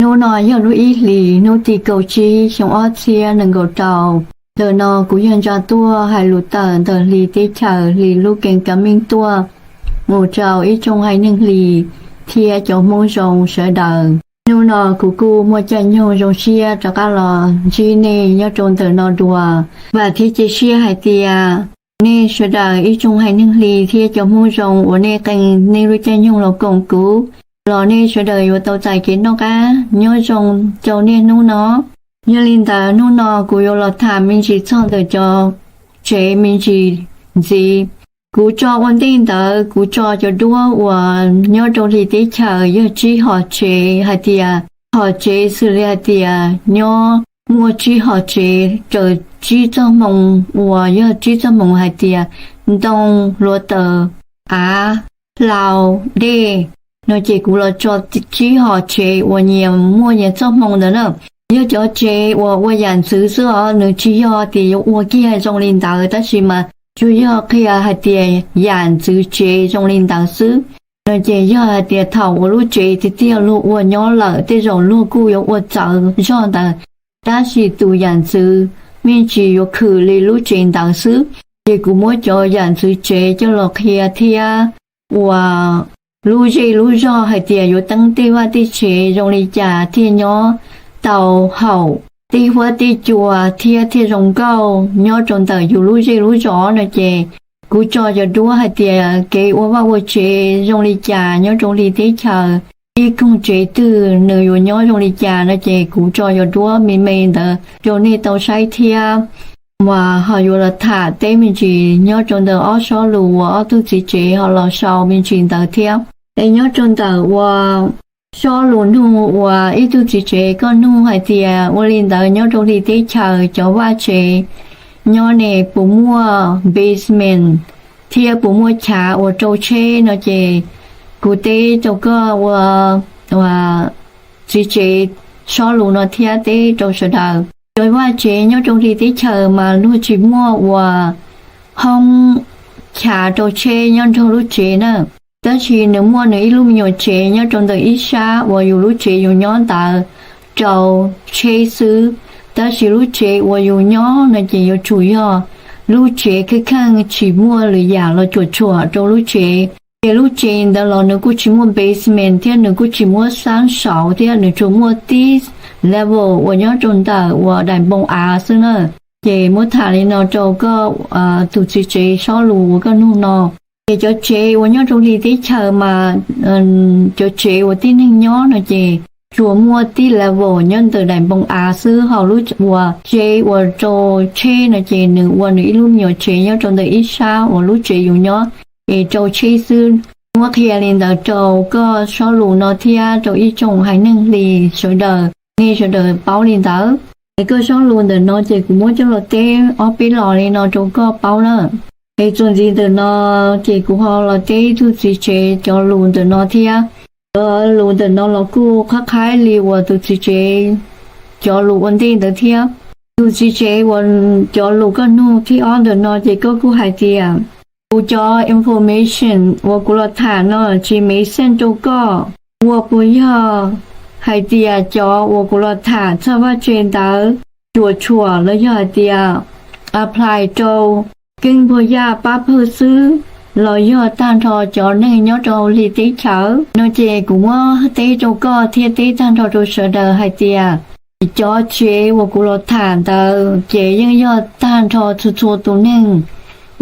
Hnub no yog lub ib hlis hnub tim kaum tsib xyoo ob txhiab nees nkaum rau. Ntawm no kuv yog Ntsa Tuaj hais lus tawm ntawm Hli teb chaws, Hli lub keeb kav meej tuaj mus rau ib tsoom haiv neeg Hli thiab cov Hmoob zoo sawv daws. Hnub no kuv kuj muaj caij nyoog zoo siab rov qab los ntsib nej nyob rau ntawm no dua. Vam thiab cia siab hais tias nej sawv daws ib tsoom haiv neeg Hli thiab cov Hmoob zoo uas nej qee nej lub caij nyoog los koom kuv los nej sawv daws yuav tau txais kev noj qab nyob zoo rau niaj hnub no. Yog li ntawd hnub no kuv yuav los tham me ntsis txog ntawm cov tsev me ntsis ntxiv. Kuv tso ua ntej ntawd kuv tso cov duab uas nyob rau Hli teb chaws yog tsib hom tsev hais tias, hom tsev xws li hais tias nyob muaj tsib hom tsev raws tsib txoj hmoo uas yog tsib txoj hmoo hais tias ntoo, hluav taws, av, hlau, dej no ces kuv los tso tsib hom tsev uas nyias muaj nyias txoj hmoo ntawd na. Yog cov tsev uas ua yam ntxwv xwb os, nws tsis yog tias yuav ua kiag zoo li ntawd tab sis mas tsuas yog qhia hais tias yam ntxwv tsev zoo li ntawd xwb. No ces yog hais tias thaum uas lub tsev tiag tiag luag ua nyob lawm tej zaum luag kuj yuav ua txawv zog ntawd, tab sis tus yam ntxwv me ntsis yuav khwm li lub tsev ntawd xwb. Ces kuv muab cov yam ntxwv tsev coj los qhia thiab ua lub zej lub zog hais tias yuav teeb tej vaj tej tsev zoo li cas thiaj nyob tau haum tej huab tej cua thiab thiaj zoo nkauj nyob rau ntawm yus lub zej lub zos no ces kuv tso cov duab hais tias kev ua vaj ua tsev zoo li cas nyob rau Hli teb chaws, ib koog tsev twg nws yuav nyob zoo li cas no ces kuv tso cov duab me me ntawd rau nej tau saib thiab. Mas ho yuav los tham teb me ntsis nyob rau ntawm ob sob lus uas ob tug txiv tsev ho los sau me ntsis ntawd thiab. Es nyob rau ntawm uas sob lus nug uas ib tug txiv tsev koj nug hais tias ua li ntawd nyob rau Hli teb chaws cov vaj tsev nyob ne puas muaj basement thiab puas muaj chav uas rau tsheb no ces kuv teb rau koj ua txiv tsev sob lus no thiab teb rau sawv daws. Cov vaj tsev nyob rau Hli teb chaws mas luag tsis muaj ua hoob chav rau tsheb nyob nrog lub tsev na. Tab sis nws muaj nws ib lub me nyuam tsev nyob rau ntawm ib sab uas yus lub tsev yus nyob ntawd rau tsheb xwb. Tab sis lub tsev uas yus nyob no ces yuav tsum yog lub tsev kheej kheej tsis muaj lwm yam los cuam tshuam rau lub tsev. Ces lub tsev ntawd los nws kuj tsis muaj basement thiab nws kuj tsis muaj xab saud thiab nws tsuas muaj tib level uas nyob rau ntawm uas daim npoo av xwb na. Ces muab tham li no rau koj tus txiv tsev sob lus uas koj nug no. Ces cov tsev uas nyob rau Hli teb chaws mas cov tsev uas tib neeg nyob no ces tsuas muaj tib level nyob ntawm daim npoo av xwb, ho lub uas tsev uas rau tsheb no ces nws ua nws ib lub me nyuam tsev nyob rau ntawm ib sab uas lub tsev yus nyob es rau tsheb xwb. Muab qhia li ntawd rau koj sob lus no thiab rau ib tsoom haiv neeg Hli sawv daws, nej sawv daws paub li ntawd. Es koj sob lus ntawm no ces kuv muab coj los teb ob peb los li no rau koj paub na. Es txuas ntxiv ntawm no ces kuv ho los teb ib tug txiv tsev cov lus ntawm no thiab. Cov lus ntawm no los kuj qhab qhaib li uas tus txiv tsev cov lus ua ntej ntawd thiab. Tus txiv tsev uas cov lus koj nug thib ob ntawm no ces koj kuj hais tias kuv cov information uas kuv los tham no tsis mev xeej rau koj, ua puas yog hais tias cov uas kuv los tham txog vaj tse ntawd cuam tshuam los yog hais tias apply rau keeb puag yaj pab pawg xwb los yog tag nrho cov neeg nyob rau Hli teb chaws no ces kuv muab teb rau koj thiab teb tag nrho rau sawv daws hais tias cov tsev uas kuv los tham ntawd ces yeej yog tag nrho txhua txhua tus neeg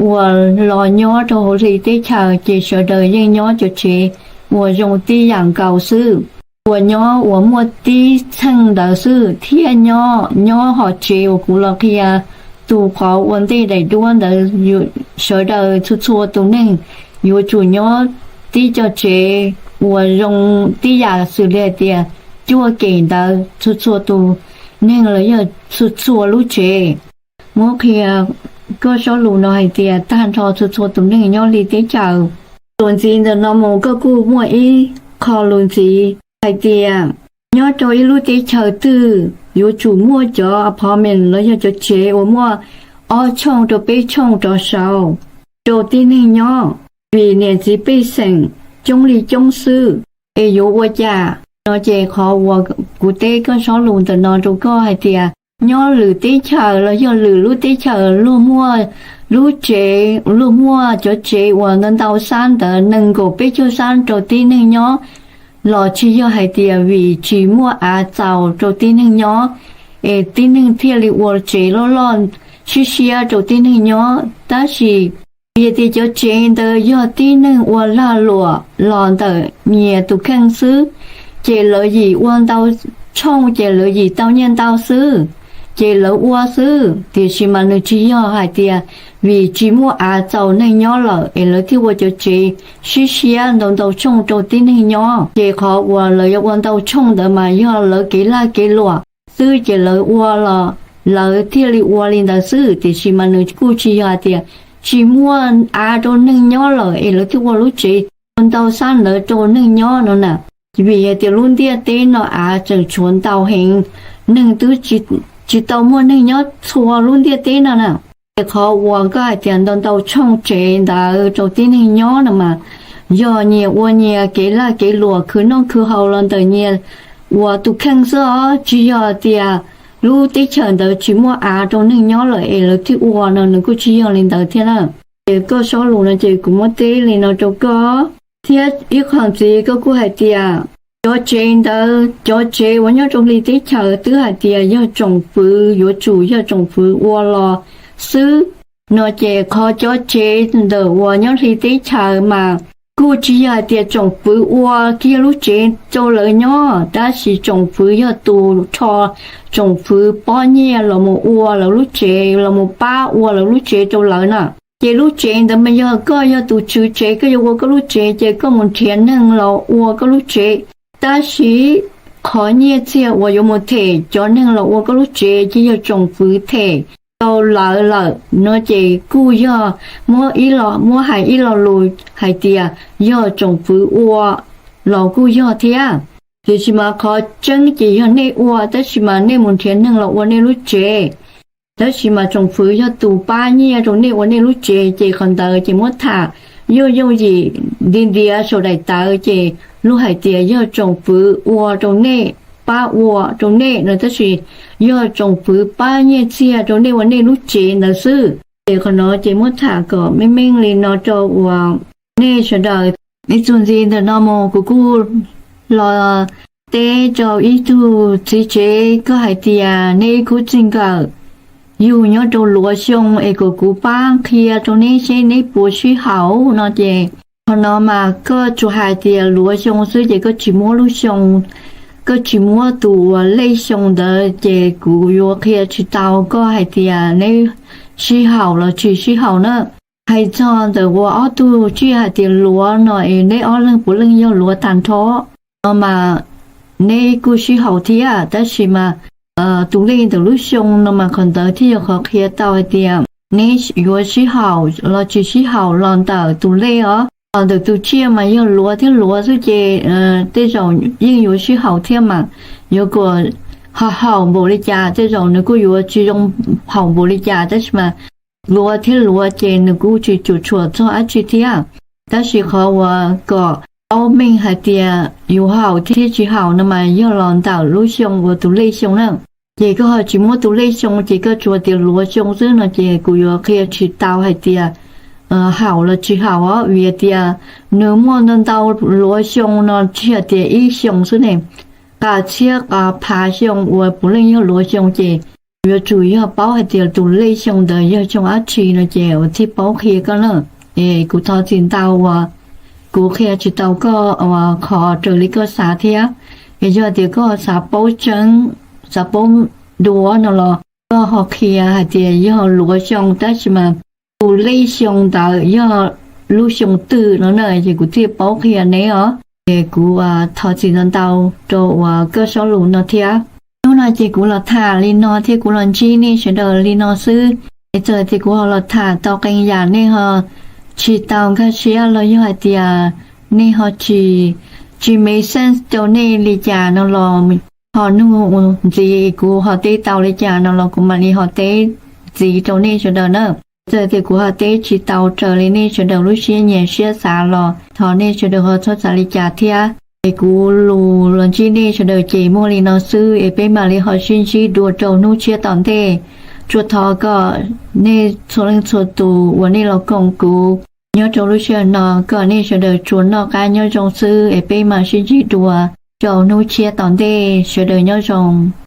uas los nyob rau hauv Hli teb chaws ces sawv daws yeej nyob cov tsev uas zoo tib yam nkaus xwb, uas nyob uas muaj tib txheej ntawd xwb thiab nyob nyob hom tsev uas kuv los qhia tus qauv ua ntej daim duab ntawd. Sawv daws txhua txhua tus neeg yuav tsum nyob tib co tsev uas zoo tib yam xws li hais tias cuaj kem ntawd txhua txhua tus neeg los yog txhua txhua lub tsev. Muab qhia koj sob lus no hais tias tag nrho txhua txhua tus neeg nyob Hli teb chaws. Txuas ntxiv ntawm no mus koj kuj muaj ib qho lus ntxiv hais tias nyob rau ib lub teb chaws twg yuav tsum muaj cov apartment los yog cov tsev uas muaj ob tshooj rau peb tshooj rov saud rau tib neeg nyob, vim niam txiv pej xeem coob li coob xwb. Es yuav ua cas no ces qhov uas Kuv teb koj zaj lus ntawm no rau koj hais tias nyob lwm teb chaws los yog lwm lub teb chaws luag muaj lub tsev, luag muaj cov tsev uas ntau ntau sab ntawd, nees nkaum peb caug sab rau tib neeg nyob, los tsis yog hais tias vim tsis muaj av txaus rau tib neeg nyob es tib neeg thiaj li ua tsev loj loj siab siab rau tib neeg nyob. Tab sis vim tias cov tsev ntawd yog tib neeg ua lag luam los ntawm nyias tus kheej xwb, ces lawv yim ua ntau tshooj ces lawv yim tau nyiaj ntau xwb, ces lawv ua xwb. Tiam sis mas nws tsis yog hais tias vim tsis muaj av txaus neeg nyob lawm es lawv thiaj ua cov tsev siab siab ntau ntau tshooj rau tib neeg nyob. Ces qhov uas lawv yuav ua ntau tshooj ntawd mas yog lawv kev lag kev luam xwb, ces lawv ua los lawv thiaj li ua li ntawd xwb. Tiam sis mas nws kuj tsis yog hais tias tsis muaj av rau neeg nyob lawm es lawv thiaj ua lub tsev ua ntau sab ntawd rau neeg nyob no na. Vim hais tias lub ntiaj teb no av tseem tshuav ntau heev, neeg twb tsis tau muaj neeg nyob txhua lub ntiaj teb no na. Ces qhov uas koj hais tias ntau ntau tshooj tsev ntawd rau tib neeg nyob no mas yog nyias ua nyias kev lag kev luam khwv noj khwv haus los ntawm nyias uas tus kheej xwb os, tsis yog tias lub teb chaws ntawd tsis muaj av rau neeg nyob lawm es lawv thiaj ua no, nws kuj tsis yog li ntawd thiab na. Ces koj zaj lus no ces kuv muab teb li no rau koj. Thiab ib qho ntxiv koj kuj hais tias cov tsev ntawd, cov tsev uas nyob rau hli teb chaws twb hais tias yog tsoom fwv, yuav tsum yog tsoom fwv ua los xwb no, ces qhov cov tsev ntawm uas nyob hli teb chaws mas kuj tsis yog hais tias tsoom fwv ua kiag lub tsev rau lawv nyob, tab sis tsoom fwv yog tus rho tsoom fwv pob nyiaj los mus ua lawv lub tsev, los mus pab ua lawv lub tsev rau lawv na. Ces lub tsev ntawd mas yog koj yog tus tswv tsev, koj yuav ua koj lub tsev ces koj mus nrhiav neeg los ua koj lub tsev. Tab sis qhov nyiaj txiag uas yuav mus them cov neeg los ua koj lub tsev ces yog tsoom fwv them rau lawv lawm no, ces kuj yog muab ib lo, muab hais ib lo lus hais tias yog tsoom fwv ua los kuj yog thiab. Tiam sis mas qhov tseeb ces yog nej ua, tab sis mas nej mus nrhiav neeg los ua nej lub tsev. Tab sis mas tsoom fwv yog tus pab nyiaj rau nej ua nej lub tsev, ces qhov ntawd ces muab tham yooj yooj yim nti ntiav saum daim tawv ces luag hais tias yog tsoom fwv ua rau nej, pab ua rau nej no, tab sis yog tsoom fwv pab nyiaj txiag rau nej ua nej lub tsev ntawd xwb. Ces qhov no ces muab tham kom meej meej li no rau uas nej sawv daws. Ib txuas ntxiv ntawm no mus kuv kuj los teb rau ib tug txiv tsev, koj hais tias neb ib khub txij nkawm yug nyob rau luav xyoo es kom kuv pab qhia rau neb seb neb puas sib haum no ces qhov no mas koj tsuas hais tias luav xyoo xwb ces koj tsis muab lub xyoo, koj tsis muab tus uas lej xyoo ntawd ces kuv yuav qhia tsis tau koj hais tias neb sib haum los tsis sib haum na. Hais txog ntawm uas ob tug tsiaj hais tias luav no es neb ob leeg puav leej yog luav tag nrho no mas neb kuj sib haum thiab, tab sis mas tus lej ntawm lub xyoo no mas qhov ntawd thiaj yog qhov qhia tau hais tias neb yuav sib haum los tsis sib haum los ntawm tus lej os. Los ntawm tus tsiaj mas yog luav thiab luav xwb ces tej zaum yeej yuav sib haum thiab mas, yuav kom ho haum npaum li cas tej zaum nws kuj yuav tsis zoo haum npaum li cas, tab sis mas luav thiab luav ces nws kuj tsis cuam tshuam txog dab tsi thiab. Tab sis qhov uas kom paub meej hais tias yus haum thiab tsis haum no mas yog los ntawm lub xyoo uas tus lej xyoo na. Ces koj ho tsis muab tus lej xyoo ces koj tsuas tias luav xyoo xwb no ces kuv yuav qhia tsis tau hais tias haum los tsis haum os, vim tias nws muaj ntau ntau luav xyoo no tsis hais tias ib xyoo xwb ne, qas txhiab qas phav xyoo uas puav leej yog luav xyoo ces yuav tsum yog paub hais tias tus lej xyoo ntawd yog xyoo dab tsi no ces uas thiaj paub qhia koj na. Es kuv thov txim ntau uas kuv qhia tsis tau koj qhov raws li koj xav thiab. Es yog tias koj xav paub tseeb, xav paub dua no los koj ho qhia hais tias yog luav xyoo tab sis mas tus lej xyoo ntawd yog lub xyoo twg no na ces kuv thiaj paub qhia neb os. Es kuv thov txim ntau ntau rau uas koj zaj lus no thiab. Hnub no ces kuv los tham li no thiab kuv los ntsib nej sawv daws li no xwb. Es txawm tias kuv ho los tham tau qee yam nej ho tsis tau nkag siab los yog hais tias nej ho tsis, tsis make sense rau nej li cas no los ho nug ntxiv, kuv ho teb tau li cas no los kuv mam li ho teb ntxiv rau nej sawv daws na. Txawm tias kuv ho teb tsis tau raws li nej sawv daws lub siab nyiam siab xav los thov nej sawv daws ho txhob xav li cas thiab. Es kuv lus los ntsib nej sawv daws ces muaj li no xwb es peb mam li ho sib ntsib dua rau hnub tshiab tom ntej. Tsuas thov kom nej txhua leej txhua tus uas nej los koom kuv nyob rau lub sij hawm no kom nej sawv daws tsuas noj qab nyob zoo xwb es peb mam sib ntsib dua rau hnub tshiab tom ntej. Sawv daws nyob zoo.